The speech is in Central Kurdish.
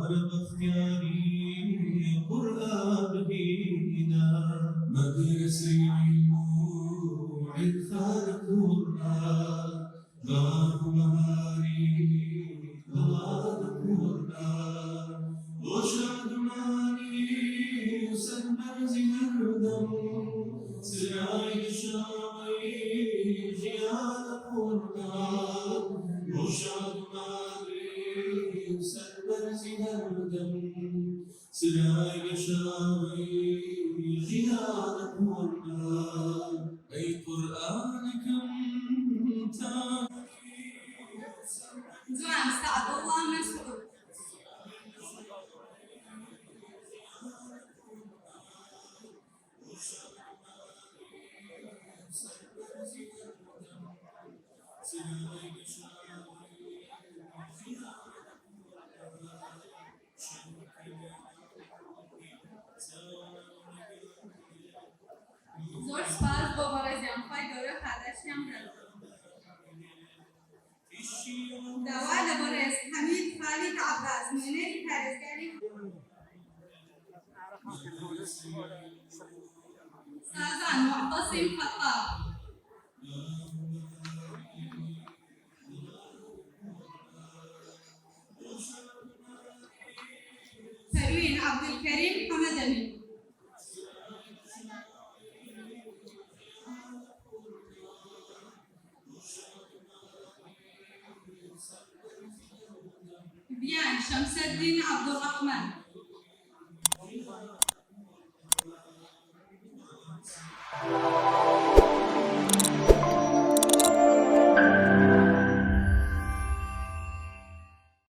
وەرە بەختیاری قورئان ببینە. مەدرەسەی عیلم و عیرفان قورئان، باغ و بەهاری دڵان قورئان. بۆ شادمانی و سەربەرزی هەردەم، چرای گەشاوەی ژیان قورئان. بۆ شادمانی و سەربەرزی هەردەم، چرای گەشاوەی ژیان قورئان. ئەی قورئانەکەم تا جوان سەعدوڵڵا مەسعود. زۆر سوپاس بۆ بەڕێزیان خوای گەورە پاداشتیان بداتەوە. داوا لە بەڕێز حەمید خالید عەباس نوێنەری پارێزگاری سازان موعتەسیم خەتاب. پەروین عەبدولکەریم حەمەدەمین. ڤیان شەمسەدین عەبدولڕەحمان.